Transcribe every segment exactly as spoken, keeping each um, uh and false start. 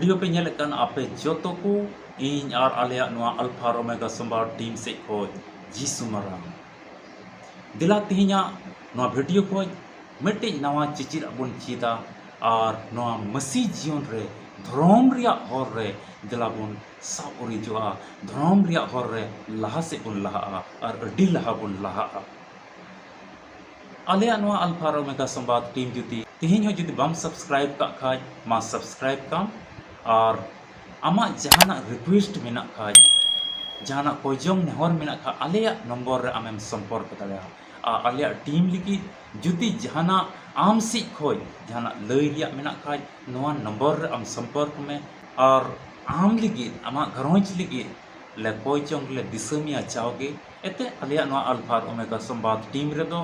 Video ᱯᱮ ᱧᱮᱞᱮᱫ ᱠᱟᱱ ᱟᱯᱮ ᱡᱚᱛᱚ ᱠᱚ, ᱤᱧ ᱟᱨ ᱟᱞᱮᱭᱟᱜ ᱱᱚᱣᱟ ᱟᱞᱯᱷᱟ ᱟᱨ ᱳᱢᱮᱜᱟ ᱥᱚᱢᱵᱟᱫ ᱴᱤᱢ ᱥᱮᱫ ᱠᱷᱚᱱ ᱡᱤᱥᱩ ᱢᱟᱨᱟᱝ᱾ ᱫᱮᱞᱟ ᱛᱮᱦᱮᱧᱟᱜ ᱱᱚᱣᱟ ᱵᱷᱤᱰᱤᱭᱳ ᱠᱷᱚᱱ ᱢᱤᱫᱴᱮᱡ ᱱᱟᱣᱟ ᱪᱮᱪᱮᱫ ᱟᱜ ᱵᱚᱱ ᱪᱮᱫᱟ ᱟᱨ ᱱᱚᱣᱟ ᱢᱟᱹᱥᱤ ᱡᱤᱭᱚᱱ ᱨᱮ ᱫᱷᱚᱨᱚᱢ ᱨᱮᱭᱟᱜ ᱦᱚᱨ ᱨᱮ ᱫᱮᱞᱟ ᱵᱚᱱ ᱥᱟᱵ ᱩᱨᱤᱡᱚᱜᱼᱟ, ᱫᱷᱚᱨᱚᱢ ᱨᱮᱭᱟᱜ ᱦᱚᱨ ᱨᱮ ᱞᱟᱦᱟ ᱥᱮᱫ ᱵᱚᱱ ᱞᱟᱦᱟᱜᱼᱟ ᱟᱨ ᱟᱹᱰᱤ ᱞᱟᱦᱟ ᱵᱚᱱ ᱞᱟᱦᱟᱜᱼᱟ᱾ ᱟᱞᱮᱭᱟᱜ ᱱᱚᱣᱟ ᱟᱞᱯᱷᱟ ᱟᱨ ᱳᱢᱮᱜᱟ ᱥᱚᱢᱵᱟᱫ ᱴᱤᱢ ᱡᱩᱫᱤ ᱛᱮᱦᱮᱧ ᱦᱚᱸ ᱡᱩᱫᱤ ᱵᱟᱢ ᱥᱟᱵᱥᱠᱨᱟᱭᱤᱵ ᱠᱟᱜ ᱠᱷᱟᱡ, ᱢᱟ ᱥᱟᱵᱥᱠᱨᱟᱭᱤᱵ ᱠᱟᱢ᱾ ᱟᱨ ᱟᱢᱟᱜ ᱡᱟᱦᱟᱱᱟᱜ ᱨᱤᱠᱩᱭᱮᱥᱴ ᱢᱮᱱᱟᱜ ᱠᱷᱟᱡ, ᱡᱟᱦᱟᱱᱟᱜ ᱠᱚᱭᱡᱚᱝ ᱱᱮᱦᱚᱨ ᱢᱮᱱᱟᱜ ᱠᱷᱟᱡ, ᱟᱞᱮᱭᱟᱜ ᱱᱚᱢᱵᱚᱨ ᱨᱮ ᱟᱢᱮᱢ ᱥᱚᱢᱯᱚᱨᱠ ᱫᱟᱲᱮᱭᱟᱜᱼᱟ᱾ ᱟᱨ ᱟᱞᱮᱭᱟᱜ ᱴᱤᱢ ᱞᱟᱹᱜᱤᱫ ᱡᱩᱫᱤ ᱡᱟᱦᱟᱱᱟᱜ ᱟᱢ ᱥᱮᱫ ᱠᱷᱚᱡ ᱡᱟᱦᱟᱱᱟᱜ ᱞᱟᱹᱭ ᱨᱮᱭᱟᱜ ᱢᱮᱱᱟᱜ ᱠᱷᱟᱡ, ᱱᱚᱣᱟ ᱱᱚᱢᱵᱚᱨ ᱨᱮ ᱟᱢ ᱥᱚᱢᱯᱚᱨᱠ ᱢᱮ᱾ ᱟᱨ ᱟᱢ ᱞᱟᱹᱜᱤᱫ, ᱟᱢᱟᱜ ᱜᱷᱟᱨᱚᱸᱡᱽ ᱞᱟᱹᱜᱤᱫ ᱞᱮ ᱠᱚᱭᱡᱚᱝ ᱞᱮ ᱫᱤᱥᱟᱹ ᱢᱮᱭᱟ ᱡᱟᱣᱜᱮ᱾ ᱮᱱᱛᱮ ᱟᱞᱮᱭᱟᱜ ᱱᱚᱣᱟ ᱟᱞᱯᱷᱟ ᱟᱨ ᱳᱢᱮᱜᱟ ᱥᱚᱢᱵᱟᱫ ᱴᱤᱢ ᱨᱮᱫᱚ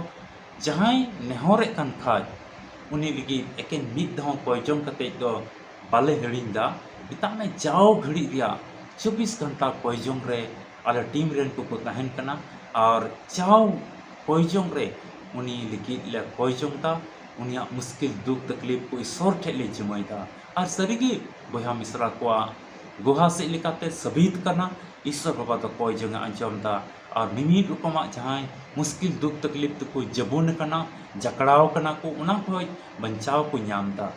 ᱡᱟᱦᱟᱸᱭ ᱱᱮᱦᱚᱨᱮᱫ ᱠᱟᱱ ᱠᱷᱟᱡ, ᱩᱱᱤ ᱞᱟᱹᱜᱤᱫ ᱮᱠᱮᱱ ᱢᱤᱫ ᱫᱷᱟᱣ ᱠᱚᱭᱡᱚᱝ ᱠᱟᱛᱮᱡ ᱫᱚ ᱵᱟᱞᱮ ᱦᱤᱲᱤᱧ ᱫᱟ᱾ ᱢᱮᱛᱟᱜ ᱢᱮ, ᱡᱟᱣ ᱜᱷᱟᱹᱲᱤᱡ ᱨᱮᱭᱟᱜ ᱪᱚᱵᱵᱤᱥ ᱜᱷᱚᱱᱴᱟ ᱠᱚᱭᱡᱚᱝ ᱨᱮ ᱟᱞᱮ ᱴᱤᱢ ᱨᱮᱱ ᱠᱚᱠᱚ ᱛᱟᱦᱮᱱ ᱠᱟᱱᱟ᱾ ᱟᱨ ᱡᱟᱣ ᱠᱚᱭᱡᱚᱝ ᱨᱮ ᱩᱱᱤ ᱞᱟᱹᱜᱤᱫ ᱞᱮ ᱠᱚᱭᱡᱚᱝ ᱫᱟ, ᱩᱱᱤᱭᱟᱜ ᱢᱩᱥᱠᱤᱞ ᱫᱩᱠ ᱛᱟᱠᱞᱤᱯ ᱠᱚ ᱤᱥᱚᱨ ᱴᱷᱮᱡ ᱞᱮ ᱡᱤᱢᱟᱹᱭ ᱫᱟ᱾ ᱟᱨ ᱥᱟᱹᱨᱤᱜᱮ ᱵᱚᱭᱦᱟ ᱢᱤᱥᱨᱟ ᱠᱚᱣᱟᱜ ᱜᱚᱦᱟ ᱥᱮᱫ ᱞᱮᱠᱟᱛᱮ ᱥᱟᱹᱵᱤᱛ ᱠᱟᱱᱟ, ᱤᱥᱚᱨ ᱵᱟᱵᱟ ᱫᱚ ᱠᱚᱭᱡᱚᱝ ᱮ ᱟᱸᱡᱚᱢ ᱫᱟ᱾ ᱟᱨ ᱢᱤᱢᱤᱫ ᱨᱚᱠᱚᱢᱟᱜ ᱡᱟᱦᱟᱸᱭ ᱢᱩᱥᱠᱤᱞ ᱫᱩᱠ ᱛᱟᱠᱞᱤᱯ ᱛᱮᱠᱚ ᱡᱟᱹᱵᱩᱱ ᱟᱠᱟᱱᱟ, ᱡᱟᱠᱲᱟᱣ ᱠᱟᱱᱟ ᱠᱚ, ᱚᱱᱟ ᱠᱷᱚᱡ ᱵᱟᱧᱪᱟᱣ ᱠᱚ ᱧᱟᱢ ᱫᱟ᱾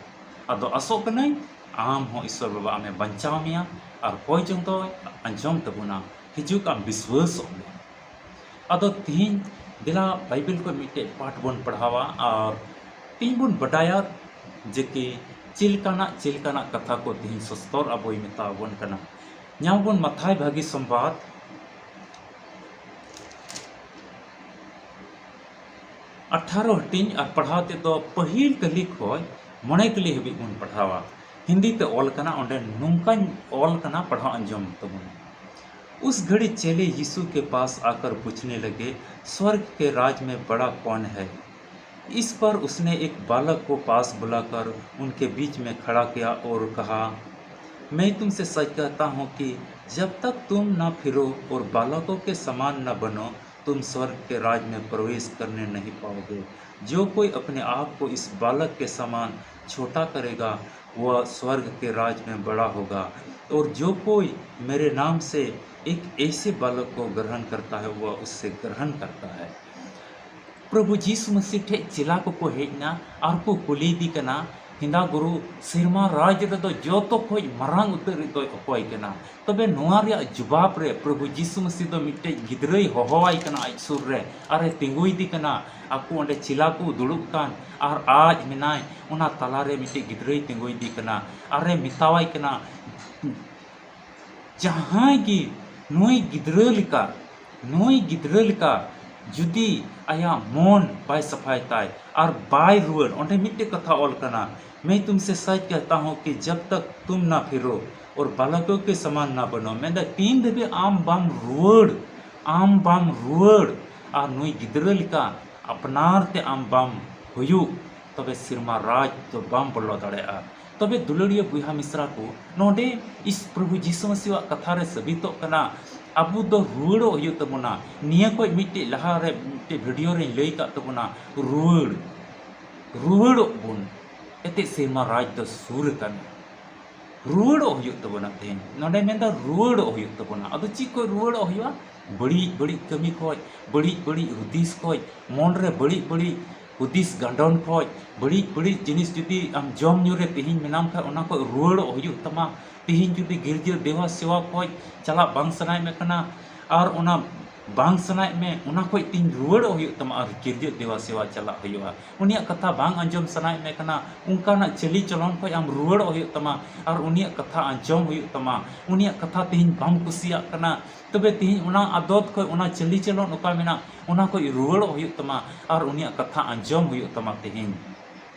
ᱟᱫᱚ ᱟᱥᱚᱜ ᱠᱟᱹᱱᱟᱹᱧ ᱟᱢ ᱦᱚᱸ ᱤᱥᱚᱨ ᱵᱟᱵᱟ ᱟᱢᱮ ᱵᱟᱧᱪᱟᱣ ᱢᱮᱭᱟ ᱟᱨ ᱠᱚᱭᱡᱚᱝ ᱫᱚᱭ ᱟᱸᱡᱚᱢ ᱛᱟᱵᱚᱱᱟ᱾ ᱦᱤᱡᱩᱜ ᱟᱢ ᱵᱤᱥᱣᱟᱹᱥᱚᱜ ᱢᱮ᱾ ᱟᱫᱚ ᱛᱤᱦᱤᱧ ᱫᱮᱞᱟ ᱵᱟᱭᱵᱮᱞ ᱠᱷᱚᱱ ᱢᱤᱫᱴᱮᱡ ᱯᱟᱴ ᱵᱚᱱ ᱯᱟᱲᱦᱟᱣᱟ ᱟᱨ ᱛᱤᱦᱤᱧ ᱵᱚᱱ ᱵᱟᱰᱟᱭᱟ ᱡᱮ ᱠᱤ ᱪᱮᱫ ᱞᱮᱠᱟᱱᱟᱜ, ᱪᱮᱫ ᱞᱮᱠᱟᱱᱟᱜ ᱠᱟᱛᱷᱟ ᱠᱚ ᱛᱤᱦᱤᱧ ᱥᱚᱥᱛᱚᱨ ᱟᱵᱚᱭ ᱢᱮᱛᱟ ᱵᱚᱱ ᱠᱟᱱᱟ᱾ ᱧᱟᱢ ᱵᱚᱱ ᱢᱟᱛᱷᱟᱭ ᱵᱷᱟᱹᱜᱤ ᱥᱚᱢᱵᱟᱫ ᱟᱴᱷᱟᱨᱚ ᱦᱟᱹᱴᱤᱧ ᱟᱨ ᱯᱟᱲᱦᱟᱣ ᱛᱮᱫᱚ ᱯᱟᱹᱦᱤᱞ ᱠᱟᱹᱞᱤ ᱠᱷᱚᱱ ᱢᱚᱬᱮ ᱠᱟᱹᱞᱤ ᱦᱟᱹᱵᱤᱡ ᱵᱚᱱ ᱯᱟᱲᱦᱟᱣᱟ᱾ ᱦᱤᱱᱫᱤ ᱛᱮ ᱚᱞ ᱠᱟᱱᱟ, ᱚᱸᱰᱮ ᱱᱚᱝᱠᱟᱧ ᱚᱞ ᱠᱟᱱᱟ, ᱯᱟᱲᱦᱟᱣ ᱟᱸᱡᱚᱢ ᱛᱟᱵᱚᱱ᱾ उस घड़ी चेले यीशु के पास आकर पूछने लगे, स्वर्ग के राज में बड़ा कौन है? इस पर उसने एक बालक को पास बुलाकर उनके बीच में खड़ा किया और कहा, मैं तुमसे सच कहता हूँ कि जब तक तुम न फिरो और बालकों के समान न बनो, तुम स्वर्ग के राज में प्रवेश करने नहीं पाओगे। जो कोई अपने आप को इस बालक के समान छोटा करेगा, वह स्वर्ग के राज में बड़ा होगा। और जो कोई मेरे नाम से एक ऐसे बालक को ग्रहण करता है, वह उससे ग्रहण करता है। ᱯᱨᱚᱵᱷᱩ ᱡᱤᱥᱩ ᱢᱟᱹᱥᱤ ᱴᱷᱮᱡ ᱪᱮᱞᱟ ᱠᱚᱠᱚ ᱦᱮᱡ ᱮᱱᱟ ᱟᱨ ᱠᱚ ᱠᱩᱞᱤᱭᱮᱫᱮ ᱠᱟᱱᱟ, ᱦᱮᱸᱫᱟ ᱜᱩᱨᱩ, ᱥᱮᱨᱢᱟ ᱨᱟᱡᱽ ᱨᱮᱫᱚ ᱡᱚᱛᱚ ᱠᱷᱚᱡ ᱢᱟᱨᱟᱝ ᱩᱛᱟᱹᱨᱤᱡ ᱫᱚᱭ ᱚᱠᱚᱭ ᱠᱟᱱᱟ? ᱛᱚᱵᱮ ᱱᱚᱣᱟ ᱨᱮᱭᱟᱜ ᱡᱩᱵᱟᱵ ᱨᱮ ᱯᱨᱚᱵᱷᱩ ᱡᱤᱥᱩ ᱢᱟᱹᱥᱤ ᱫᱚ ᱢᱤᱫᱴᱮᱡ ᱜᱤᱫᱽᱨᱟᱹᱭ ᱦᱚᱦᱚᱣᱟᱭ ᱠᱟᱱᱟ ᱟᱡ ᱥᱩᱨ ᱨᱮ, ᱟᱨᱮ ᱛᱤᱸᱜᱩᱭᱮᱫᱮ ᱠᱟᱱᱟ᱾ ᱟᱠᱚ ᱚᱸᱰᱮ ᱪᱮᱞᱟ ᱠᱚ ᱫᱩᱲᱩᱵ ᱠᱟᱱ, ᱟᱨ ᱟᱡ ᱢᱮᱱᱟᱭ ᱚᱱᱟ ᱛᱟᱞᱟᱨᱮ ᱢᱤᱫᱴᱮᱡ ᱜᱤᱫᱽᱨᱟᱹᱭ ᱛᱤᱸᱜᱩᱭᱮᱫᱮ ᱠᱟᱱᱟ, ᱟᱨᱮ ᱢᱮᱛᱟᱣᱟᱭ ᱠᱟᱱᱟ, ᱡᱟᱦᱟᱸᱭ ᱜᱮ ᱱᱩᱭ ᱜᱤᱫᱽᱨᱟᱹ ᱞᱮᱠᱟ, ᱱᱩᱭ ᱜᱤᱫᱽᱨᱟᱹ ᱞᱮᱠᱟ ᱡᱩᱫᱤ ᱟᱭᱟᱜ ᱢᱚᱱ ᱵᱟᱭ ᱥᱟᱯᱷᱟᱭ ᱛᱟᱭ ᱟᱨ ᱵᱟᱭ ᱨᱩᱣᱟᱹᱲ, ᱚᱸᱰᱮ ᱢᱤᱫᱴᱮᱡ ᱠᱟᱛᱷᱟ ᱚᱞ ᱠᱟᱱᱟ, मैं तुमसे सच कहता हूँ कि जब तक तुम ना फिरो और बालकों के समान ना बनो, ᱢᱮᱱᱫᱟ ᱛᱤᱱ ᱫᱷᱟᱹᱵᱤᱡ ᱟᱢ ᱵᱟᱢ ᱨᱩᱣᱟᱹᱲ, ᱟᱢ ᱵᱟᱢ ᱨᱩᱣᱟᱹᱲ ᱟᱨ ᱱᱩᱭ ᱜᱤᱫᱽᱨᱟᱹ ᱞᱮᱠᱟ ᱟᱯᱱᱟᱨ ᱛᱮ ᱟᱢ ᱵᱟᱢ ᱦᱩᱭᱩᱜ, ᱛᱚᱵᱮ ᱥᱮᱨᱢᱟ ᱨᱟᱡᱽ ᱫᱚ ᱵᱟᱢ ᱵᱚᱞᱚ ᱫᱟᱲᱮᱭᱟᱜᱼᱟ᱾ ᱛᱚᱵᱮ ᱫᱩᱞᱟᱹᱲᱤᱭᱟᱹ ᱵᱚᱭᱦᱟ ᱢᱤᱥᱨᱟ ᱠᱚ, ᱱᱚᱰᱮ ᱤᱥ ᱯᱨᱚᱵᱷᱩ ᱡᱤᱥᱩ ᱢᱟᱹᱥᱤᱣᱟᱜ ᱠᱟᱛᱷᱟ ᱨᱮ ᱥᱟᱹᱵᱤᱛᱚᱜ ᱠᱟᱱᱟ, ᱟᱵᱚ ᱫᱚ ᱨᱩᱣᱟᱹᱲᱚᱜ ᱦᱩᱭᱩᱜ ᱛᱟᱵᱚᱱᱟ᱾ ᱱᱤᱭᱟᱹ ᱠᱷᱚᱡ ᱢᱤᱫᱴᱮᱡ ᱞᱟᱦᱟ ᱨᱮ ᱢᱤᱫᱴᱮᱡ ᱵᱷᱤᱰᱤᱭᱳ ᱨᱮᱧ ᱞᱟᱹᱭ ᱠᱟᱜ ᱛᱟᱵᱚᱱᱟ, ᱨᱩᱣᱟᱹᱲ, ᱨᱩᱣᱟᱹᱲᱚᱜ ᱵᱚᱱ, ᱮᱱᱛᱮᱫ ᱥᱮᱨᱢᱟ ᱨᱟᱡᱽ ᱫᱚ ᱥᱩᱨ ᱟᱠᱟᱱᱟ᱾ ᱨᱩᱣᱟᱹᱲᱚᱜ ᱦᱩᱭᱩᱜ ᱛᱟᱵᱚᱱᱟ ᱛᱮᱦᱮᱧ᱾ ᱱᱚᱰᱮ ᱢᱮᱱᱫᱟ ᱨᱩᱣᱟᱹᱲᱚᱜ ᱦᱩᱭᱩᱜ ᱛᱟᱵᱚᱱᱟ᱾ ᱟᱫᱚ ᱪᱮᱫ ᱠᱷᱚᱡ ᱨᱩᱣᱟᱹᱲᱚᱜ ᱦᱩᱭᱩᱜᱼᱟ? ᱵᱟᱹᱲᱤᱡ ᱵᱟᱹᱲᱤᱡ ᱠᱟᱹᱢᱤ ᱠᱷᱚᱡ, ᱵᱟᱹᱲᱤᱡ ᱵᱟᱹᱲᱤᱡ ᱦᱩᱫᱤᱥ ᱠᱷᱚᱡ, ᱢᱚᱱ ᱨᱮ ᱵᱟᱹᱲᱤᱡ ᱵᱟᱹᱲᱤᱡ ᱦᱩᱫᱤᱥ ᱜᱟᱱᱰᱚᱱ ᱠᱷᱚᱡ, ᱵᱟᱹᱲᱤᱡ ᱵᱟᱹᱲᱤᱡ ᱡᱤᱱᱤᱥ ᱡᱩᱫᱤ ᱟᱢ ᱡᱚᱢ ᱧᱩ ᱨᱮ ᱛᱮᱦᱮᱧ ᱢᱮᱱᱟᱢ ᱠᱷᱟᱡ, ᱚᱱᱟ ᱠᱷᱚᱡ ᱨᱩᱣᱟᱹᱲᱚᱜ ᱦᱩᱭᱩᱜ ᱛᱟᱢᱟ᱾ ᱛᱮᱦᱮᱧ ᱡᱩᱫᱤ ᱜᱤᱨᱡᱟᱹ ᱫᱮᱵᱟ ᱥᱮᱵᱟ ᱠᱷᱚᱡ ᱪᱟᱞᱟᱜ ᱵᱟᱝ ᱥᱟᱱᱟᱭᱮᱫ ᱢᱮ ᱠᱟᱱᱟ, ᱟᱨ ᱚᱱᱟ ᱵᱟᱝ ᱥᱟᱱᱟᱭᱮᱫ ᱢᱮ, ᱚᱱᱟ ᱠᱷᱚᱡ ᱛᱮᱦᱮᱧ ᱨᱩᱣᱟᱹᱲᱚᱜ ᱦᱩᱭᱩᱜ ᱛᱟᱢᱟ ᱟᱨ ᱜᱤᱨᱡᱟᱹ ᱫᱮᱵᱟ ᱥᱮᱵᱟ ᱪᱟᱞᱟᱜ ᱦᱩᱭᱩᱜᱼᱟ᱾ ᱩᱱᱤᱭᱟᱜ ᱠᱟᱛᱷᱟ ᱵᱟᱝ ᱟᱸᱡᱚᱢ ᱥᱟᱱᱟᱭᱮᱫ ᱢᱮ ᱠᱟᱱᱟ, ᱚᱱᱠᱟᱱᱟᱜ ᱪᱟᱹᱞᱤ ᱪᱚᱞᱚᱱ ᱠᱷᱚᱡ ᱟᱢ ᱨᱩᱣᱟᱹᱲᱚᱜ ᱦᱩᱭᱩᱜ ᱛᱟᱢᱟ ᱟᱨ ᱩᱱᱤᱭᱟᱜ ᱠᱟᱛᱷᱟ ᱟᱸᱡᱚᱢ ᱦᱩᱭᱩᱜ ᱛᱟᱢᱟ᱾ ᱩᱱᱤᱭᱟᱜ ᱠᱟᱛᱷᱟ ᱛᱮᱦᱮᱧ ᱵᱟᱢ ᱠᱩᱥᱤᱭᱟᱜ ᱠᱟᱱᱟ, ᱛᱚᱵᱮ ᱛᱮᱦᱮᱧ ᱚᱱᱟ ᱟᱫᱚᱛ ᱠᱷᱚᱡ, ᱚᱱᱟ ᱪᱟᱹᱞᱤ ᱪᱚᱞᱚᱱ ᱚᱠᱟ ᱢᱮᱱᱟᱜ, ᱚᱱᱟ ᱠᱷᱚᱡ ᱨᱩᱣᱟᱹᱲᱚᱜ ᱦᱩᱭᱩᱜ ᱛᱟᱢᱟ ᱟᱨ ᱩᱱᱤᱭᱟᱜ ᱠᱟᱛᱷᱟ ᱟᱸᱡᱚᱢ ᱦᱩᱭᱩᱜ ᱛᱟᱢᱟ ᱛᱮᱦᱮᱧ᱾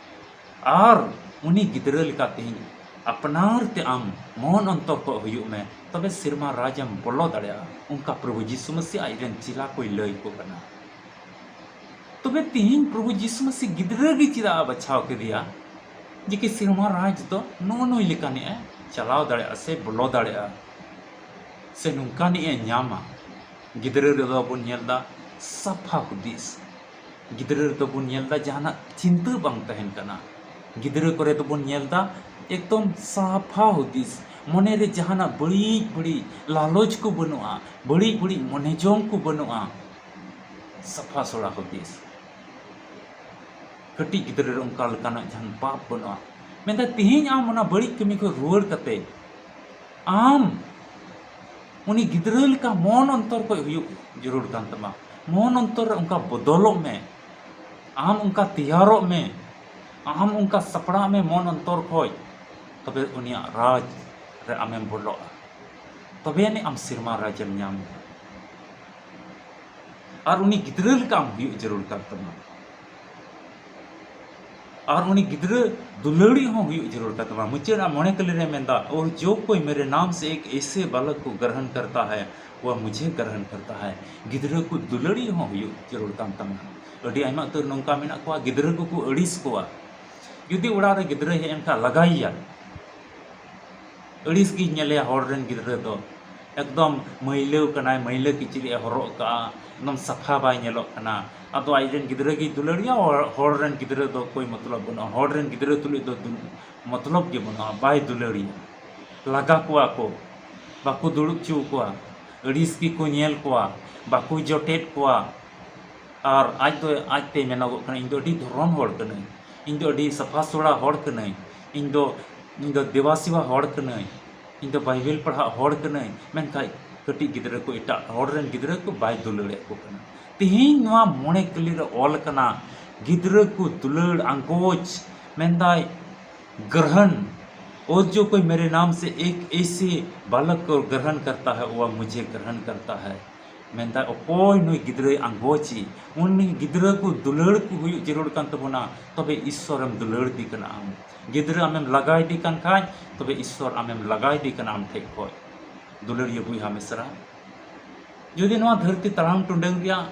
ᱟᱨ ᱩᱱᱤ ᱜᱤᱫᱽᱨᱟᱹ ᱞᱮᱠᱟ ᱛᱮᱦᱮᱧ ᱟᱯᱱᱟᱨ ᱛᱮ ᱟᱢ ᱢᱚᱱ ᱚᱱᱛᱚᱨ ᱠᱷᱚᱡ ᱦᱩᱭᱩᱜ ᱢᱮ, ᱛᱚᱵᱮ ᱥᱮᱨᱢᱟ ᱨᱟᱡᱽ ᱮᱢ ᱵᱚᱞᱚ ᱫᱟᱲᱮᱭᱟᱜᱼᱟ᱾ ᱚᱱᱠᱟ ᱯᱨᱚᱵᱷᱩ ᱡᱤᱥᱩ ᱢᱟᱹᱥᱤ ᱟᱡ ᱨᱮᱱ ᱪᱮᱞᱟ ᱠᱚᱭ ᱞᱟᱹᱭ ᱟᱠᱚ ᱠᱟᱱᱟ᱾ ᱛᱚᱵᱮ ᱛᱮᱦᱮᱧ ᱯᱨᱚᱵᱷᱩ ᱡᱤᱥᱩ ᱢᱟᱹᱥᱤ ᱜᱤᱫᱽᱨᱟᱹ ᱜᱮ ᱪᱮᱫᱟᱜ ᱮ ᱵᱟᱪᱷᱟᱣ ᱠᱮᱫᱮᱭᱟ? ᱡᱮ ᱠᱤ ᱥᱮᱨᱢᱟ ᱨᱟᱡᱽ ᱫᱚ ᱱᱚᱜᱼᱚ ᱱᱩᱭ ᱞᱮᱠᱟᱱᱤᱡ ᱮ ᱪᱟᱞᱟᱣ ᱫᱟᱲᱮᱭᱟᱜᱼᱟ ᱥᱮ ᱵᱚᱞᱚ ᱫᱟᱲᱮᱭᱟᱜᱼᱟ, ᱥᱮ ᱱᱚᱝᱠᱟᱱᱤᱡ ᱮ ᱧᱟᱢᱟ᱾ ᱜᱤᱫᱽᱨᱟᱹ ᱨᱮᱫᱚ ᱵᱚᱱ ᱧᱮᱞ ᱮᱫᱟ ᱥᱟᱯᱷᱟ ᱦᱩᱫᱤᱥ, ᱜᱤᱫᱽᱨᱟᱹ ᱨᱮᱫᱚ ᱵᱚᱱ ᱧᱮᱞ ᱮᱫᱟ ᱡᱟᱦᱟᱱᱟᱜ ᱪᱤᱱᱛᱟᱹ ᱵᱟᱝ ᱛᱟᱦᱮᱱ ᱠᱟᱱᱟ᱾ ᱜᱤᱫᱽᱨᱟᱹ ᱠᱚᱨᱮ ᱫᱚᱵᱚᱱ ᱧᱮᱞ ᱮᱫᱟ ᱮᱠᱫᱚᱢ ᱥᱟᱯᱷᱟ ᱦᱩᱫᱤᱥ, ᱢᱚᱱᱮ ᱨᱮ ᱡᱟᱦᱟᱱᱟᱜ ᱵᱟᱹᱲᱤᱡ ᱵᱟᱹᱲᱤᱡ ᱞᱟᱞᱚᱪ ᱠᱚ ᱵᱟᱹᱱᱩᱜᱼᱟ, ᱵᱟᱹᱲᱤᱡ ᱵᱟᱹᱲᱤᱡ ᱢᱚᱱᱮ ᱡᱚᱝ ᱠᱚ ᱵᱟᱹᱱᱩᱜᱼᱟ, ᱥᱟᱯᱷᱟ ᱥᱚᱲᱟ ᱦᱩᱫᱤᱥ᱾ ᱠᱟᱹᱴᱤᱡ ᱜᱤᱫᱽᱨᱟᱹ ᱨᱮ ᱚᱱᱠᱟ ᱞᱮᱠᱟᱱᱟᱜ ᱡᱟᱦᱟᱱ ᱯᱟᱯ ᱵᱟᱹᱱᱩᱜᱼᱟ᱾ ᱢᱮᱱᱫᱟ ᱛᱮᱦᱮᱧ ᱟᱢ ᱚᱱᱟ ᱵᱟᱹᱲᱤᱡ ᱠᱟᱹᱢᱤ ᱠᱷᱚᱱ ᱨᱩᱣᱟᱹᱲ ᱠᱟᱛᱮ ᱟᱢ ᱩᱱᱤ ᱜᱤᱫᱽᱨᱟᱹ ᱞᱮᱠᱟ ᱢᱚᱱ ᱚᱱᱛᱚᱨ ᱠᱷᱚᱱ ᱦᱩᱭᱩᱜ ᱡᱟᱹᱨᱩᱲ ᱠᱟᱱ ᱛᱟᱢᱟ᱾ ᱢᱚᱱ ᱚᱱᱛᱚᱨ ᱨᱮ ᱚᱱᱠᱟ ᱵᱚᱫᱚᱞᱚᱜ ᱢᱮ, ᱟᱢ ᱚᱱᱠᱟ ᱛᱮᱭᱟᱨᱚᱜ ᱢᱮ, ᱟᱢ ᱚᱱᱠᱟ ᱥᱟᱯᱲᱟᱜ ᱢᱮ ᱢᱚᱱ ᱚᱱᱛᱚᱨ ᱠᱷᱚᱱ, ᱛᱚᱵᱮ ᱩᱱᱤᱭᱟᱜ ᱨᱟᱡᱽ ᱨᱮ ᱟᱢᱮᱢ ᱵᱚᱞᱚᱜᱼᱟ, ᱛᱚᱵᱮ ᱟᱹᱱᱤᱡ ᱟᱢ ᱥᱮᱨᱢᱟ ᱨᱟᱡᱽ ᱮᱢ ᱧᱟᱢᱟ᱾ ᱟᱨ ᱩᱱᱤ ᱜᱤᱫᱽᱨᱟᱹ ᱞᱮᱠᱟ ᱟᱢ ᱦᱩᱭᱩᱜ ᱡᱟᱹᱨᱩᱲ ᱠᱟᱱ ᱛᱟᱢᱟ᱾ ᱟᱨ ᱩᱱᱤ ᱜᱤᱫᱽᱨᱟᱹ ᱫᱩᱞᱟᱹᱲᱤᱡ ᱦᱚᱸ ᱦᱩᱭᱩᱜ ᱡᱟᱹᱨᱩᱲ ᱠᱟᱱ ᱛᱟᱢᱟ᱾ ᱢᱩᱪᱟᱹᱫ ᱨᱮᱱᱟᱜ ᱢᱚᱬᱮ ᱠᱟᱹᱞᱤ ᱨᱮ ᱢᱮᱱᱫᱟ, "और जो कोई मेरे नाम से एक ऐसे बालक को ग्रहण करता है, वह मुझे ग्रहण करता है।" ᱜᱤᱫᱽᱨᱟᱹ ᱠᱚ ᱫᱩᱞᱟᱹᱲᱤᱡ ᱦᱚᱸ ᱦᱩᱭᱩᱜ ᱡᱟᱹᱨᱩᱲ ᱠᱟᱱ ᱛᱟᱢᱟ᱾ ᱟᱹᱰᱤ ᱟᱭᱢᱟ ᱩᱛᱟᱹᱨ ᱱᱚᱝᱠᱟ ᱢᱮᱱᱟᱜ ᱠᱚᱣᱟ, ᱜᱤᱫᱽᱨᱟᱹ ᱠᱚᱠᱚ ᱟᱹᱲᱤᱥ ᱠᱚᱣᱟ᱾ ᱡᱩᱫᱤ ᱚᱲᱟᱜ ᱨᱮ ᱜᱤᱫᱽᱨᱟᱹᱭ ᱦᱮᱡ ᱮᱱ ᱠᱷᱟᱱ ᱞᱟᱜᱟᱭᱮᱭᱟ, ᱟᱹᱲᱤᱥ ᱜᱤᱧ ᱧᱮᱞᱮᱭᱟ ᱦᱚᱲ ᱨᱮᱱ ᱜᱤᱫᱽᱨᱟᱹ ᱫᱚ᱾ ᱮᱠᱫᱚᱢ ᱢᱟᱹᱭᱞᱟᱹᱣ ᱠᱟᱱᱟᱭ, ᱢᱟᱹᱭᱞᱟᱹ ᱠᱤᱪᱨᱤᱡ ᱮ ᱦᱚᱨᱚᱜ ᱠᱟᱜᱼᱟ, ᱮᱠᱫᱚᱢ ᱥᱟᱯᱷᱟ ᱵᱟᱭ ᱧᱮᱞᱚᱜ ᱠᱟᱱᱟ᱾ ᱟᱫᱚ ᱟᱡ ᱨᱮᱱ ᱜᱤᱫᱽᱨᱟᱹ ᱜᱮᱭ ᱫᱩᱞᱟᱹᱲᱤᱭᱟ, ᱦᱚᱲ, ᱦᱚᱲ ᱨᱮᱱ ᱜᱤᱫᱽᱨᱟᱹ ᱫᱚ ᱠᱳᱭ ᱢᱚᱛᱞᱚᱵ ᱵᱟᱹᱱᱩᱜᱼᱟ, ᱦᱚᱲ ᱨᱮᱱ ᱜᱤᱫᱽᱨᱟᱹ ᱛᱩᱞᱩᱡ ᱫᱚ ᱫᱩ-, ᱢᱚᱛᱞᱚᱵ ᱜᱮ ᱵᱟᱹᱱᱩᱜᱼᱟ, ᱵᱟᱭ ᱫᱩᱞᱟᱹᱲᱤᱭᱟ᱾ ᱞᱟᱜᱟ ᱠᱚᱣᱟ ᱠᱚ, ᱵᱟᱠᱚ ᱫᱩᱲᱩᱵ ᱦᱚᱪᱚ ᱠᱚᱣᱟ, ᱟᱹᱲᱤᱥ ᱜᱮᱠᱚ ᱧᱮᱞ ᱠᱚᱣᱟ, ᱵᱟᱠᱚ ᱡᱚᱴᱮᱫ ᱠᱚᱣᱟ᱾ ᱟᱨ ᱟᱡ ᱫᱚ ᱟᱡᱛᱮ ᱢᱮᱱᱚᱜᱚᱜ ᱠᱟᱱᱟ, "ᱤᱧ ᱫᱚ ᱟᱹᱰᱤ ᱫᱷᱚᱨᱚᱢ ᱦᱚᱲ ᱠᱟᱹᱱᱟᱹᱧ, ᱤᱧ ᱫᱚ ᱟᱹᱰᱤ ᱥᱟᱯᱷᱟ ᱥᱚᱲᱟ ᱦᱚᱲ ᱠᱟᱹᱱᱟᱹᱧ, ᱤᱧ ᱫᱚ, ᱤᱧ ᱫᱚ ᱫᱮᱵᱟ ᱥᱮᱵᱟ ᱦᱚᱲ ᱠᱟᱹᱱᱟᱹᱧ, ᱤᱧ ᱫᱚ ᱵᱟᱭᱵᱮᱞ ᱯᱟᱲᱦᱟᱜ ᱦᱚᱲ ᱠᱟᱹᱱᱟᱹᱧ", ᱢᱮᱱᱠᱷᱟᱱ ᱠᱟᱹᱴᱤᱡ ᱜᱤᱫᱽᱨᱟᱹ ᱠᱚ, ᱮᱴᱟᱜ ᱦᱚᱲ ᱨᱮᱱ ᱜᱤᱫᱽᱨᱟᱹ ᱠᱚ ᱵᱟᱭ ᱫᱩᱞᱟᱹᱲᱮᱫ ᱠᱚ ᱠᱟᱱᱟ᱾ ᱛᱮᱦᱮᱧ ᱱᱚᱣᱟ ᱢᱚᱬᱮ ᱠᱟᱹᱞᱤ ᱨᱮ ᱚᱞ ᱠᱟᱱᱟ, ᱜᱤᱫᱽᱨᱟᱹ ᱠᱚ ᱫᱩᱞᱟᱹᱲ ᱟᱸᱜᱚᱪ, ᱢᱮᱱᱫᱟᱭ, ग्रहण, और जो कोई मेरे नाम से एक ऐसे बालक को ग्रहण करता है, वह मुझे ग्रहण करता है। ᱢᱮᱱᱫᱟ, ᱚᱠᱚᱭ ᱱᱩᱭ ᱜᱤᱫᱽᱨᱟᱹᱭ ᱟᱸᱜᱚᱪᱤ, ᱩᱱᱤ ᱜᱤᱫᱽᱨᱟᱹ ᱠᱚ ᱫᱩᱞᱟᱹᱲ ᱠᱚ ᱦᱩᱭᱩᱜ ᱡᱟᱹᱨᱩᱲ ᱠᱟᱱ ᱛᱟᱵᱚᱱᱟ, ᱛᱚᱵᱮ ᱤᱥᱥᱚᱨᱮᱢ ᱫᱩᱞᱟᱹᱲ ᱤᱫᱤ ᱠᱟᱱᱟ ᱟᱢ᱾ ᱜᱤᱫᱽᱨᱟᱹ ᱟᱢᱮᱢ ᱞᱟᱜᱟ ᱤᱫᱤ ᱠᱟᱱ ᱠᱷᱟᱡ, ᱛᱚᱵᱮ ᱤᱥᱥᱚᱨ ᱟᱢᱮᱢ ᱞᱟᱜᱟ ᱤᱫᱤ ᱠᱟᱱᱟ ᱟᱢ ᱴᱷᱮᱡ ᱠᱷᱚᱡ᱾ ᱫᱩᱞᱟᱹᱲᱤᱭᱟᱹ ᱵᱚᱭᱦᱟ ᱢᱤᱥᱨᱟ, ᱡᱩᱫᱤ ᱱᱚᱣᱟ ᱫᱷᱟᱹᱨᱛᱤ ᱛᱟᱲᱟᱢ ᱴᱩᱰᱟᱹᱝ ᱨᱮᱭᱟᱜ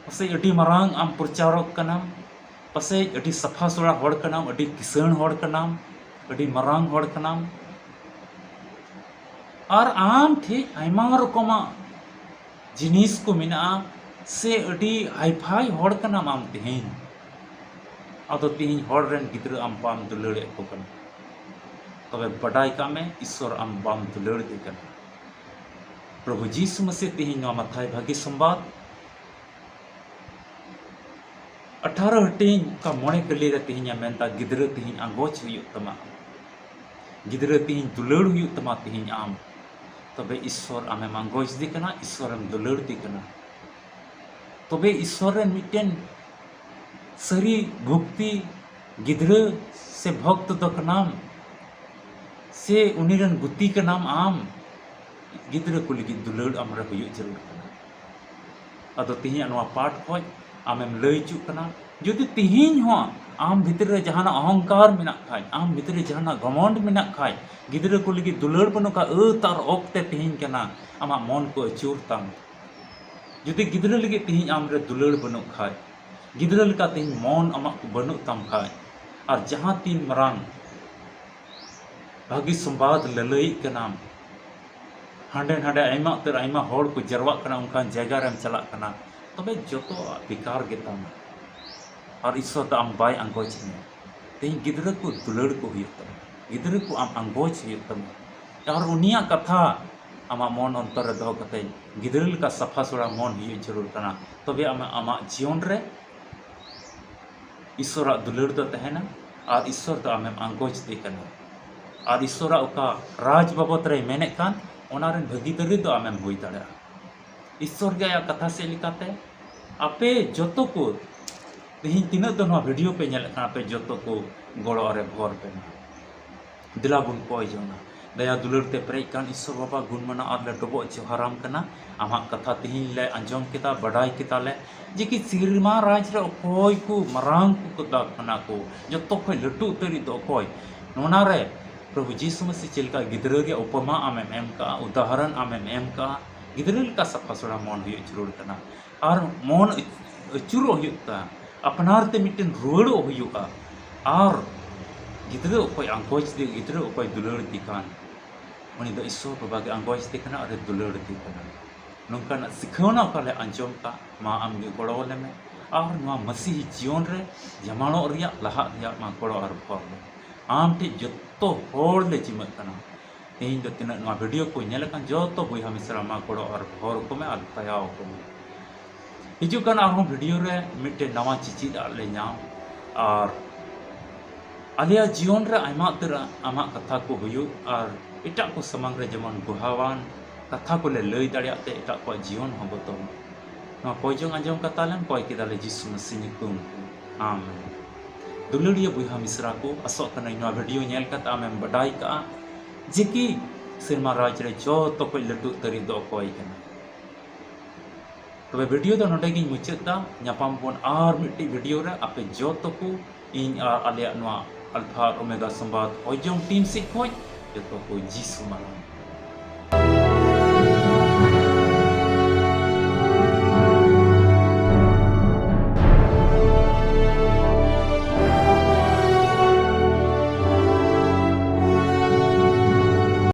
ᱯᱟᱥᱮᱡ ᱟᱹᱰᱤ ᱢᱟᱨᱟᱝ ᱟᱢ ᱯᱨᱚᱪᱟᱨᱚᱠ ᱠᱟᱱᱟᱢ, ᱯᱟᱥᱮᱡ ᱟᱹᱰᱤ ᱥᱟᱯᱷᱟ ᱥᱚᱲᱟ ᱦᱚᱲ ᱠᱟᱱᱟᱢ, ᱟᱹᱰᱤ ᱠᱤᱥᱟᱹᱬ ᱦᱚᱲ ᱠᱟᱱᱟᱢ, ᱟᱹᱰᱤ ᱢᱟᱨᱟᱝ ᱦᱚᱲ ᱠᱟᱱᱟᱢ, ᱟᱨ ᱟᱢ ᱴᱷᱮᱡ ᱟᱭᱢᱟ ᱨᱚᱠᱚᱢᱟᱜ ᱡᱤᱱᱤᱥ ᱠᱚ ᱢᱮᱱᱟᱜᱼᱟ, ᱥᱮ ᱟᱹᱰᱤ ᱦᱟᱭᱯᱷᱟᱭ ᱦᱚᱲ ᱠᱟᱱᱟᱢ ᱟᱢ ᱛᱮᱦᱮᱧ, ᱟᱫᱚ ᱛᱤᱦᱤᱧ ᱦᱚᱲ ᱨᱮᱱ ᱜᱤᱫᱽᱨᱟᱹ ᱟᱢ ᱵᱟᱢ ᱫᱩᱞᱟᱹᱲᱮᱫ ᱠᱚ ᱠᱟᱱᱟ, ᱛᱚᱵᱮ ᱵᱟᱰᱟᱭ ᱠᱟᱜ ᱢᱮ, ᱤᱥᱥᱚᱨ ᱟᱢ ᱵᱟᱢ ᱫᱩᱞᱟᱹᱲ ᱫᱮ ᱠᱟᱱᱟ᱾ ᱯᱨᱚᱵᱷᱩ ᱡᱤᱥᱩ ᱢᱟᱥᱤ ᱛᱤᱦᱤᱧ ᱱᱚᱣᱟ ᱢᱟᱛᱷᱟᱭ ᱵᱷᱟᱹᱜᱤ ᱥᱚᱢᱵᱟᱫ ᱟᱴᱷᱟᱨᱚ ᱦᱟᱹᱴᱤᱧ ᱚᱠᱟ ᱢᱚᱬᱮ ᱠᱟᱹᱞᱤ ᱨᱮ ᱛᱤᱦᱤᱧ ᱮ ᱢᱮᱱᱫᱟ, ᱜᱤᱫᱽᱨᱟᱹ ᱛᱤᱦᱤᱧ ᱟᱸᱜᱚᱪ ᱦᱩᱭᱩᱜ ᱛᱟᱢᱟ, ᱜᱤᱫᱽᱨᱟᱹ ᱛᱤᱦᱤᱧ ᱫᱩᱞᱟᱹᱲ ᱦᱩᱭᱩᱜ ᱛᱟᱢᱟ ᱛᱤᱦᱤᱧ ᱟᱢ, ᱛᱚᱵᱮ ᱤᱥᱥᱚᱨ ᱟᱢᱮᱢ ᱟᱸᱜᱚᱪ ᱫᱮ ᱠᱟᱱᱟ, ᱤᱥᱥᱚᱨᱮᱢ ᱫᱩᱞᱟᱹᱲ ᱫᱮ ᱠᱟᱱᱟ᱾ ᱛᱚᱵᱮ ᱤᱥᱥᱚᱨ ᱨᱮᱱ ᱢᱤᱫᱴᱮᱱ ᱥᱟᱹᱨᱤ ᱵᱷᱚᱠᱛᱤ ᱜᱤᱫᱽᱨᱟᱹ ᱥᱮ ᱵᱷᱚᱠᱛ ᱫᱚ ᱠᱟᱱᱟᱢ, ᱥᱮ ᱩᱱᱤ ᱨᱮᱱ ᱜᱩᱛᱤ ᱠᱟᱱᱟᱢ ᱟᱢ? ᱜᱤᱫᱽᱨᱟᱹ ᱠᱚ ᱞᱟᱹᱜᱤᱫ ᱫᱩᱞᱟᱹᱲ ᱟᱢ ᱨᱮ ᱦᱩᱭᱩᱜ ᱡᱟᱹᱨᱩᱲ ᱠᱟᱱᱟ᱾ ᱟᱫᱚ ᱛᱤᱦᱤᱧᱟᱜ ᱱᱚᱣᱟ ᱯᱟᱴ ᱠᱷᱚᱡ ᱟᱢᱮᱢ ᱞᱟᱹᱭ ᱦᱚᱪᱚᱜ ᱠᱟᱱᱟ, ᱡᱩᱫᱤ ᱛᱤᱦᱤᱧ ᱦᱚᱸ ᱟᱢ ᱵᱷᱤᱛᱨᱤ ᱨᱮ ᱡᱟᱦᱟᱱᱟᱜ ᱚᱦᱚᱝᱠᱟᱨ ᱢᱮᱱᱟᱜ ᱠᱷᱟᱡ, ᱟᱢ ᱵᱷᱤᱛᱨᱤ ᱨᱮ ᱡᱟᱦᱟᱱᱟᱜ ᱜᱷᱚᱢᱚᱱᱰ ᱢᱮᱱᱟᱜ ᱠᱷᱟᱡ, ᱜᱤᱫᱽᱨᱟᱹ ᱠᱚ ᱞᱟᱹᱜᱤᱫ ᱫᱩᱞᱟᱹᱲ ᱵᱟᱹᱱᱩᱜ ᱠᱷᱟᱡ, ᱟᱹᱛ ᱟᱨ ᱚᱠᱛᱮ ᱛᱤᱦᱤᱧ ᱠᱟᱱᱟ ᱟᱢᱟᱜ ᱢᱚᱱ ᱠᱚ ᱟᱹᱪᱩᱨ ᱛᱟᱢ᱾ ᱡᱩᱫᱤ ᱜᱤᱫᱽᱨᱟᱹ ᱞᱟᱹᱜᱤᱫ ᱛᱤᱦᱤᱧ ᱟᱢ ᱨᱮ ᱫᱩᱞᱟᱹᱲ ᱵᱟᱹᱱᱩᱜ ᱠᱷᱟᱡ, ᱜᱤᱫᱽᱨᱟᱹ ᱞᱮᱠᱟ ᱛᱤᱦᱤᱧ ᱢᱚᱱ ᱟᱢᱟᱜ ᱠᱚ ᱵᱟᱹᱱᱩᱜ ᱛᱟᱢ ᱠᱷᱟᱡ, ᱟᱨ ᱡᱟᱦᱟᱸ ᱛᱤᱱ ᱢᱟᱨᱟᱝ ᱵᱷᱟᱹᱜᱤ ᱥᱚᱢᱵᱟᱫ ᱞᱟᱹᱞᱟᱹᱭᱮᱫ ᱠᱟᱱᱟᱢ, ᱦᱟᱸᱰᱮ ᱱᱟᱰᱮ ᱟᱭᱢᱟ ᱩᱛᱟᱹᱨ ᱟᱭᱢᱟ ᱦᱚᱲ ᱠᱚ ᱡᱟᱨᱣᱟᱜ ᱠᱟᱱᱟ, ᱚᱱᱠᱟᱱ ᱡᱟᱭᱜᱟ ᱨᱮᱢ ᱪᱟᱞᱟᱜ ᱠᱟᱱᱟ, ᱛᱚᱵᱮ ᱡᱚᱛᱚᱣᱟᱜ ᱵᱮᱠᱟᱨ ᱜᱮᱛᱟᱢᱟ᱾ ᱟᱨ ᱤᱥᱥᱚᱨ ᱫᱚ ᱟᱢ ᱵᱟᱭ ᱟᱸᱜᱚᱪ ᱢᱮᱭᱟ᱾ ᱛᱮᱦᱮᱧ ᱜᱤᱫᱽᱨᱟᱹ ᱠᱚ ᱫᱩᱞᱟᱹᱲ ᱠᱚ ᱦᱩᱭᱩᱜ ᱛᱟᱢᱟ, ᱜᱤᱫᱽᱨᱟᱹ ᱠᱚ ᱟᱢ ᱟᱸᱜᱚᱪ ᱦᱩᱭᱩᱜ ᱛᱟᱢᱟ᱾ ᱟᱨ ᱩᱱᱤᱭᱟᱜ ᱠᱟᱛᱷᱟ ᱟᱢᱟᱜ ᱢᱚᱱ ᱚᱱᱛᱚᱨ ᱨᱮ ᱫᱚᱦᱚ ᱠᱟᱛᱮ ᱜᱤᱫᱽᱨᱟᱹ ᱞᱮᱠᱟ ᱥᱟᱯᱷᱟ ᱥᱩᱲᱟ ᱢᱚᱱ ᱦᱩᱭᱩᱜ ᱡᱟᱹᱨᱩᱲ ᱠᱟᱱᱟ, ᱛᱚᱵᱮ ᱟᱢᱟᱜ, ᱟᱢᱟᱜ ᱡᱤᱭᱚᱱ ᱨᱮ ᱤᱥᱥᱚᱨᱟᱜ ᱫᱩᱞᱟᱹᱲ ᱫᱚ ᱛᱟᱦᱮᱱᱟ ᱟᱨ ᱤᱥᱥᱚᱨ ᱫᱚ ᱟᱢᱮᱢ ᱟᱸᱜᱚᱪ ᱫᱮ ᱠᱟᱱᱟ᱾ ᱟᱨ ᱤᱥᱥᱚᱨᱟᱜ ᱚᱠᱟ ᱨᱟᱡᱽ ᱵᱟᱵᱚᱛ ᱨᱮᱭ ᱢᱮᱱᱮᱫ ᱠᱟᱱ, ᱚᱱᱟ ᱨᱮᱱ ᱵᱷᱟᱹᱜᱤᱫᱟᱹᱨᱤ ᱫᱚ ᱟᱢᱮᱢ ᱦᱩᱭ ᱫᱟᱲᱮᱭᱟᱜᱼᱟ᱾ ᱤᱥᱥᱚᱨ ᱜᱮ ᱟᱭᱟᱜ ᱠᱟᱛᱷᱟ ᱥᱮᱫ ᱞᱮᱠᱟᱛᱮ ᱟᱯᱮ ᱡᱚᱛᱚ ᱠᱚ, ᱛᱮᱦᱮᱧ ᱛᱤᱱᱟᱹᱜ ᱫᱚ ᱱᱚᱣᱟ ᱵᱷᱤᱰᱤᱭᱳ ᱯᱮ ᱧᱮᱞᱮᱫ ᱠᱟᱱᱟ, ᱟᱯᱮ ᱡᱚᱛᱚ ᱠᱚ ᱜᱚᱲᱚ ᱨᱮ ᱵᱷᱚᱨ ᱯᱮ ᱢᱟ᱾ ᱫᱮᱞᱟ ᱵᱚᱱ ᱠᱚᱭ ᱡᱚᱝᱟ᱾ ᱫᱟᱭᱟ ᱫᱩᱞᱟᱹᱲ ᱛᱮ ᱯᱮᱨᱮᱡ ᱠᱟᱱ ᱤᱥᱥᱚᱨ ᱵᱟᱵᱟ, ᱜᱩᱱ ᱢᱟᱱᱟᱣ ᱟᱨ ᱞᱮ ᱰᱚᱵᱚᱜ ᱡᱚᱦᱟᱨᱟᱢ ᱠᱟᱱᱟ᱾ ᱟᱢᱟᱜ ᱠᱟᱛᱷᱟ ᱛᱮᱦᱮᱧ ᱞᱮ ᱟᱸᱡᱚᱢ ᱠᱮᱫᱟ, ᱵᱟᱰᱟᱭ ᱠᱮᱫᱟ ᱞᱮ ᱡᱮ ᱠᱤ ᱥᱮᱨᱢᱟ ᱨᱟᱡᱽ ᱨᱮ ᱚᱠᱚᱭ ᱠᱚ ᱢᱟᱨᱟᱝ ᱠᱚ ᱠᱚᱫᱟ ᱠᱟᱱᱟ ᱠᱚ, ᱡᱚᱛᱚ ᱠᱷᱚᱱ ᱞᱟᱹᱴᱩ ᱩᱛᱟᱹᱨᱤᱡ ᱫᱚ ᱚᱠᱚᱭ? ᱱᱚᱣᱟ ᱨᱮ ᱯᱨᱚᱵᱷᱩ ᱡᱤᱥᱩ ᱢᱟᱥᱤ ᱪᱮᱫ ᱞᱮᱠᱟ ᱜᱤᱫᱽᱨᱟᱹ ᱨᱮᱭᱟᱜ ᱩᱯᱚᱢᱟ ᱟᱢᱮᱢ ᱮᱢ ᱠᱟᱜᱼᱟ, ᱩᱫᱟᱦᱚᱨᱚᱱ ᱟᱢᱮᱢ ᱮᱢ ᱠᱟᱜᱼᱟ, ᱜᱤᱫᱽᱨᱟᱹ ᱞᱮᱠᱟ ᱥᱟᱯᱷᱟ ᱥᱩᱲᱟ ᱢᱚᱱ ᱦᱩᱭᱩᱜ ᱡᱟᱹᱨᱩᱲ ᱠᱟᱱᱟ᱾ ᱟᱨ ᱢᱚᱱ ᱟᱹᱪᱩᱨᱚᱜ ᱦᱩᱭᱩᱜ ᱛᱟᱢᱟ, ᱟᱯᱱᱟᱨ ᱛᱮ ᱢᱤᱫᱴᱮᱱ ᱨᱩᱣᱟᱹᱲᱚᱜ ᱦᱩᱭᱩᱜᱼᱟ᱾ ᱟᱨ ᱜᱤᱫᱽᱨᱟᱹ ᱚᱠᱚᱭ ᱟᱸᱜᱚᱪ ᱫᱮ, ᱜᱤᱫᱽᱨᱟᱹ ᱚᱠᱚᱭ ᱫᱩᱞᱟᱹᱲ ᱫᱮ ᱠᱟᱱ, ᱩᱱᱤ ᱫᱚ ᱤᱥᱥᱚᱨ ᱵᱟᱵᱟ ᱜᱮ ᱟᱸᱜᱚᱪ ᱫᱮ ᱠᱟᱱᱟ ᱟᱨ ᱮ ᱫᱩᱞᱟᱹᱲ ᱫᱮ ᱠᱟᱱᱟ᱾ ᱱᱚᱝᱠᱟᱱᱟᱜ ᱥᱤᱠᱷᱟᱹᱣᱱᱟ ᱚᱠᱟ ᱞᱮ ᱟᱸᱡᱚᱢ ᱠᱟᱜ, ᱢᱟ ᱟᱢ ᱜᱮ ᱜᱚᱲᱚ ᱟᱞᱮ ᱢᱮ᱾ ᱟᱨ ᱱᱚᱣᱟ ᱢᱟᱹᱥᱤᱦᱤ ᱡᱤᱭᱚᱱ ᱨᱮ ᱡᱟᱢᱟᱲᱚᱜ ᱨᱮᱭᱟᱜ, ᱞᱟᱦᱟᱜ ᱨᱮᱭᱟᱜ ᱢᱟ ᱜᱚᱲᱚ ᱟᱨ ᱵᱷᱚᱨ ᱞᱮ ᱟᱢ ᱴᱷᱮᱱ ᱡᱚᱛᱚ ᱦᱚᱲ ᱞᱮ ᱡᱤᱢᱟᱹᱜ ᱠᱟᱱᱟ᱾ ᱛᱮᱦᱮᱧ ᱫᱚ ᱛᱤᱱᱟᱹᱜ ᱱᱚᱣᱟ video ᱠᱚ ᱧᱮᱞ ᱟᱠᱟᱱ ᱡᱚᱛᱚ ᱵᱚᱭᱦᱟ ᱢᱤᱥᱨᱟ ᱢᱟ ᱜᱚᱲᱚ ᱟᱨ ᱵᱷᱚᱨ ᱠᱚᱢᱮ ᱟᱨ ᱫᱟᱭᱟ ᱟᱠᱚ ᱢᱮ᱾ ᱦᱤᱡᱩᱜ ᱠᱟᱱ ᱟᱨᱦᱚᱸ video ᱨᱮ ᱢᱤᱫᱴᱮᱱ ᱱᱟᱣᱟ ᱪᱮᱪᱮᱫ ᱟᱜ ᱞᱮ ᱧᱟᱢ ᱟᱨ ᱟᱞᱮᱭᱟᱜ ᱡᱤᱭᱚᱱ ᱨᱮ ᱟᱭᱢᱟ ᱩᱛᱟᱹᱨ ᱟᱢᱟᱜ ᱠᱟᱛᱷᱟ ᱠᱚ ᱦᱩᱭᱩᱜ ᱟᱨ ᱮᱴᱟᱜ ᱠᱚ ᱥᱟᱢᱟᱝ ᱨᱮ ᱡᱮᱢᱚᱱ ᱜᱚᱦᱟᱣᱟᱱ ᱠᱟᱛᱷᱟ ᱠᱚᱞᱮ ᱞᱟᱹᱭ ᱫᱟᱲᱮᱭᱟᱜ ᱛᱮ ᱮᱴᱟᱜ ᱠᱚᱣᱟᱜ ᱡᱤᱭᱚᱱ ᱦᱚᱸ ᱵᱚᱫᱚᱞ᱾ ᱱᱚᱣᱟ ᱠᱚᱭ ᱡᱚᱝ ᱟᱸᱡᱚᱢ ᱠᱟᱛᱟ ᱞᱮᱢ ᱠᱚᱭ ᱠᱮᱫᱟᱞᱮ ᱡᱤᱥᱩ ᱢᱟᱹᱥᱤ ᱧᱩᱛᱩᱢ ᱛᱮ᱾ ᱟᱢᱮᱱ᱾ ᱫᱩᱞᱟᱹᱲᱤᱭᱟᱹ ᱵᱚᱭᱦᱟ ᱢᱤᱥᱨᱟ ᱠᱚ, ᱟᱥᱚᱜ ᱠᱟᱹᱱᱟᱹᱧ ᱱᱚᱣᱟ video ᱧᱮᱞ ᱠᱟᱛᱮ ᱟᱢᱮᱢ ᱵᱟᱰᱟᱭ ᱠᱟᱜᱼᱟ ᱡᱮ ᱠᱤ ᱥᱮᱨᱢᱟ ᱨᱟᱡᱽ ᱨᱮ ᱡᱚᱛᱚ ᱠᱷᱚᱱ ᱞᱟᱹᱴᱩ ᱩᱛᱟᱹᱨᱤᱡ ᱫᱚ ᱚᱠᱚᱭ ᱠᱟᱱᱟ᱾ ᱛᱚᱵᱮ video ᱫᱚ ᱱᱚᱰᱮ ᱜᱤᱧ ᱢᱩᱪᱟᱹᱫ ᱫᱟ᱾ ᱧᱟᱯᱟᱢ ᱵᱚᱱ ᱟᱨ ᱢᱤᱫᱴᱤᱡ video ᱨᱮ᱾ ᱟᱯᱮ ᱡᱚᱛᱚ ᱠᱚ ᱤᱧ ᱟᱨ ᱟᱞᱮᱭᱟᱜ ᱱᱚᱣᱟ ᱟᱞᱯᱷᱟ ᱟᱨ ᱳᱢᱮᱜᱟ ᱥᱚᱢᱵᱟᱫ ᱦᱚᱭᱡᱚᱝ team ᱥᱮᱫ ᱠᱷᱚᱱ ᱡᱚᱛᱚ ᱠᱚ ᱡᱤᱥᱩ ᱢᱟᱨᱟᱝ᱾